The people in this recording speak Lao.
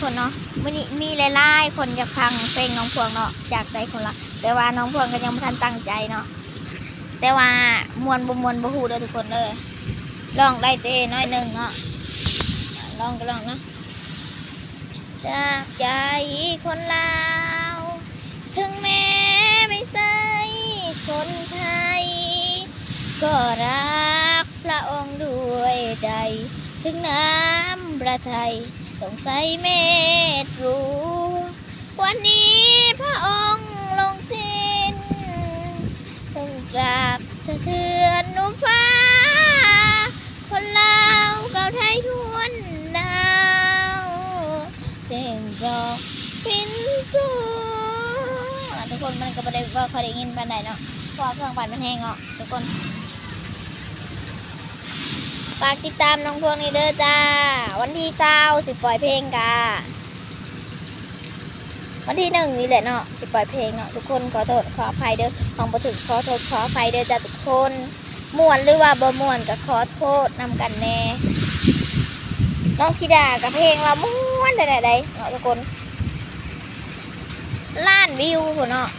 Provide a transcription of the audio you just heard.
ຄົນເນາະ ມື້ນີ້ມີຫຼາຍໆຄົນຢາກຟັງເພງນ້ອງພວງເນາະ ຈາກໃຈຄົນລະ ແຕ່ວ່ານ້ອງພວງກໍຍັງບໍ່ທັນຕັ້ງໃຈເນາະ ແຕ່ວ່າມ່ວນບໍ່ມ່ວນບໍ່ຮູ້ເດີທຸກຄົນເດີ ຮ້ອງໄດ້ແຕ່ໜ້ອຍໜຶ່ງເນາະ ຮ້ອງກໍຮ້ອງເນາະ. ຈາກໃຈຄົນລາວ ເຖິງແມ່ໄມ່ໃຊ່ຄົນໄທ ກໍຮັກພະອົງດ້ວຍໃຈ ເຖິງນ້ຳພະໄທ ຕ້ອງໃສ່ເມັດຫຼວງ ວັນນີ້ພະອົງລົງເສັ້ນ ເຊິ່ງຈາກສະເທືອນໂລກຟ້າ ຄົນລາວກັບໄທທວນດາວ ແຈ້ງຈອກປິ່ນປົວ ທຸກຄົນ ມັນກໍບໍ່ໄດ້ ບໍ່ຄ່ອຍໄດ້ຍິນປານໃດເນາະ ເພາະວ່າເຄື່ອງປັ່ນມັນແຮງເນາະທຸກຄົນ. ຝາກຕິດຕາມນ້ອງພວງນີ້ເດີຈ້າ ວັນທີຊາວຊິປ່ອຍເພງກະ ວັນທີໜຶ່ງນີ້ແຫຼະເນາະ ຊິປ່ອຍເພງເນາະທຸກຄົນ ຂໍໂທດຂໍອະໄພເດີ ຮ້ອງບໍ່ຖືກ ຂໍໂທດຂໍອະໄພເດີຈ້າທຸກຄົນ ມ່ວນຫຼືວ່າບໍ່ມ່ວນກໍຂໍໂທດນຳກັນແດ່ ນ້ອງທິດາກໍເພງລາວມ່ວນແທ້ໆໃດ໋ເນາະທຸກຄົນ ລ້ານວິວພຸ້ນເນາະ.